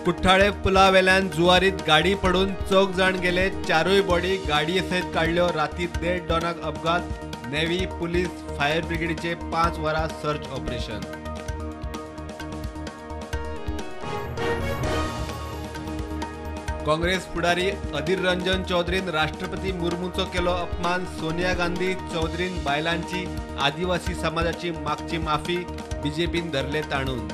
कुठ्ठाळे पुलावेल्यान जुवारीत गाडी पडून 4 जाण गेले, 4 बॉडी गाडये सयत काडल्यो। राती 1:30 अपघात, नेव्ही पुलीस फायर ब्रिगेडीचे 5 वरां सर्च ऑपरेशन। काँग्रेस फुडारी अधीर रंजन चौधरीन राष्ट्रपती मुर्मूचो केलो अपमान, सोनिया गांधी चौधरीन बायलांची आदिवासी समाजाची मागची माफी, बीजेपीन धरले ताणून।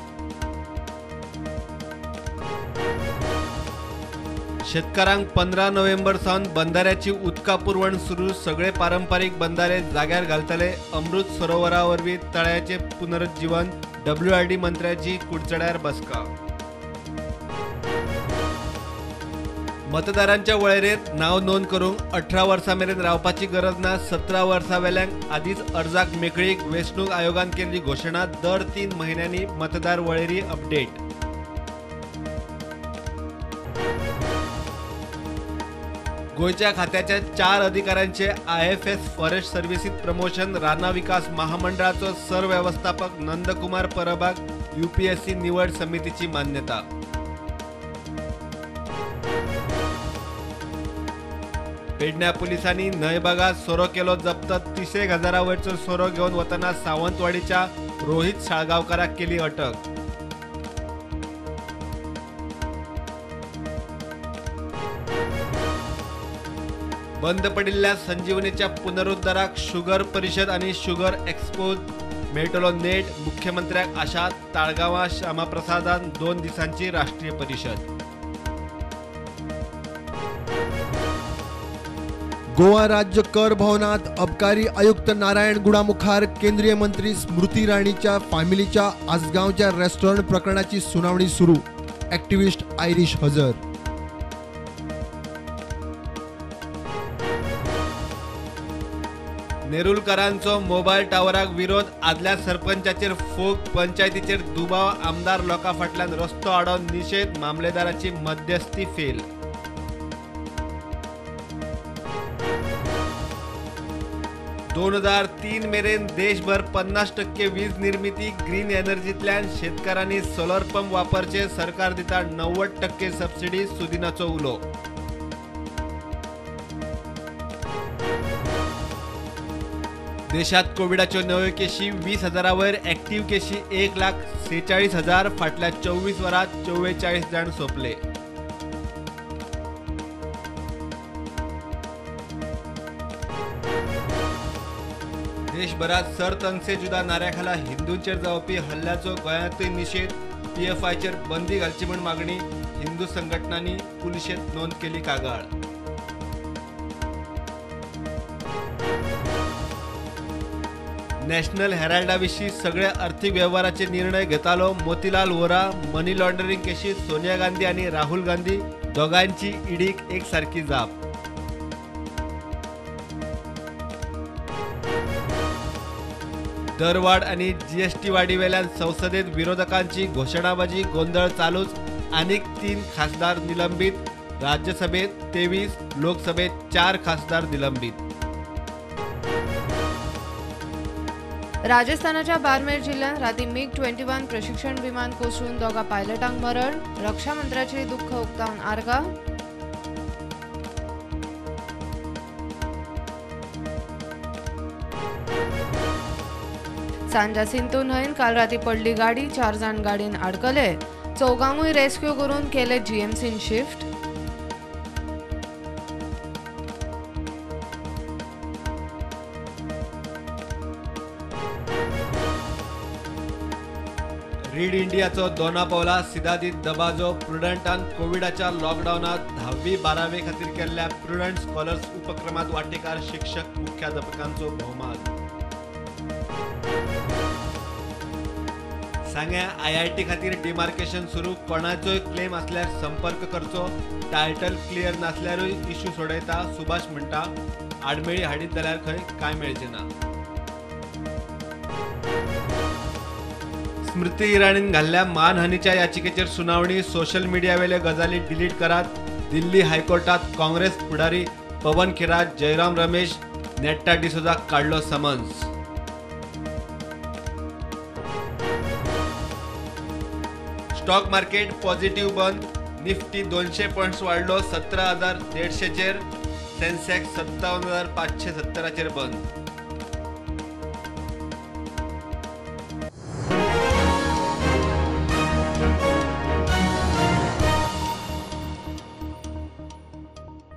शेतकारांक 15 नोव्हेंबर सावन बंधाऱ्याची उदका पुरवण सुरू, सगळे पारंपारीक बंधारे जाग्यार घालतले। अमृत सरोवरा वरवीं तळ्याचे पुनरुज्जीवन, WRD मंत्र्याची कुडचड्यार बसका। मतदारांच्या वळेरेंत नांव नोंद करूंक 18 वर्सां मेरेन रावपाची गरज ना, 17 वर्सां वेल्यांक आदींच अर्जाक मेकळीक, वेंचणूक आयोगान केल्ली घोशणा, दर 3 म्हयन्यांनी मतदार वळेरी अपडेट। गोंयच्या खात्याच्या 4 अधिकाऱ्यांचे IFS forest सर्व्हिसीत प्रमोशन, रानां विकास महामंडळाचो सरव्यवस्थापक नंदकुमार परबाक UPSC निवड समितीची मान्यता। पेडण्या पुलिसांनी न्हंयबागात सोरो केलो जप्त, 30 हजारा वयरचो सोरो घेवन वतना सावंतवाडीच्या रोहित साळगांवकाराक केली अटक। बंद पडिल्ल्या संजीवनीच्या पुनरुद्धाराक शुगर परिषद आनी शुगर एक्सपोज मेळटलो नेट, मुख्यमंत्र्याक आशा, ताळगांवां श्यामाप्रसादान 2 दिसांची राष्ट्रीय परिषद। गोवा राज्य कर भवनात अबकारी आयुक्त नारायण गुडामुखार केंद्रीय मंत्री स्मृती इराणीच्या फॅमिलीच्या आसगांवच्या रेस्टॉरंट प्रकरणाची सुनावणी सुरू, ॲक्टिव्हिस्ट आयरिश हजर। नेरुलकरांचो मोबायल टावराक विरोध, आदल्या सरपंचाचेर फोग, पंचायतीचेर दुबाव, आमदार लोकां फाटल्यान रस्तो आडोवन निशेध, मामलेदाराची मध्यस्थी फेल। 2003 मेरेन देशभर 50% वीज निर्मिती ग्रीन एनर्जींतल्यान, शेतकारांनी सोलर पंप वापरचे, सरकार दिता 90% सबसिडी, सुदिनाचो उलो। देशात कोविडाच्यो नव्यो केशी 20,000 वयर, ॲक्टिव्ह केशी 1,46,000, फाटल्या 24 वरांत 44 जाण सोंपले। देशभरात सर तनसे जुदा नाऱ्याखाला हिंदूंचेर जावपी हल्ल्याचो गोंयांतूय निशेध, PFIचेर बंदी घालची म्हूण मागणी, हिंदू संघटनांनी पुलिशेंत नोंद केली कागाळ। नॅशनल हेराल्डा विशीं सगळे अर्थीक वेव्हाराचे निर्णय घेतालो मोतीलाल वोरा, मनी लॉन्ड्रिंग केशीत सोनिया गांधी आनी राहुल गांधी दोगांयची ईडीक एकसारकी जाप। दरवाड आनी GST वाडीवेल्यान संसदेत विरोधकांची घोशणाबाजी, गोंदळ चालूच, आनीक 3 खासदार निलंबीत, राज्यसभेत 23, लोकसभेत 4 खासदार निलंबीत। राजस्थानाच्या बारमेर जिल्ह्यात राती MiG-21 प्रशिक्षण विमान कोसळून 2 पायलटांक मरण, रक्षा मंत्र्याचे दुःख उक्तावन आर्गा। सांजा सिंतू न्हंयेन काल राती पडली गाडी, 4 जाण गाडयेन आडकले, 4 रेस्क्यू करून केले GMCन शिफ्ट। रीड इंडियाचो दोना पावला सिदादीत दबाजो, प्रुडंटान कोविडाच्या लॉकडावनात 10वी 12वी खातीर केल्ल्या प्रुडंट स्कॉलर्स उपक्रमात वांटेकार शिक्षक मुख्याध्यापकांचो भोवमान। सांग्या IIT खातीर डिमार्केशन सुरू, कोणाचोय क्लेम आसल्यार संपर्क करचो, टायटल क्लियर नासल्यारूय इश्यू सोडयता, सुभाष म्हणटा आडमेळी हाडीत जाल्यार खंय काय मेळचें ना। स्मृती इराणीन घाल्ल्या मानहानीच्या याचिकेचेर सुनावणी, सोशल मिडियावेल्यो गजाली डिलीट करात, दिल्ली हायकोर्टात काँग्रेस फुडारी पवन खेरा, जयराम रमेश, नेट्टा डिसोजाक काडलो समन्स। स्टॉक मार्केट पॉझिटिव्ह बंद, निफ्टी 200 पॉयंट्स वाडलो 17,150चेर. सेन्सेक्स 57,570चेर बंद.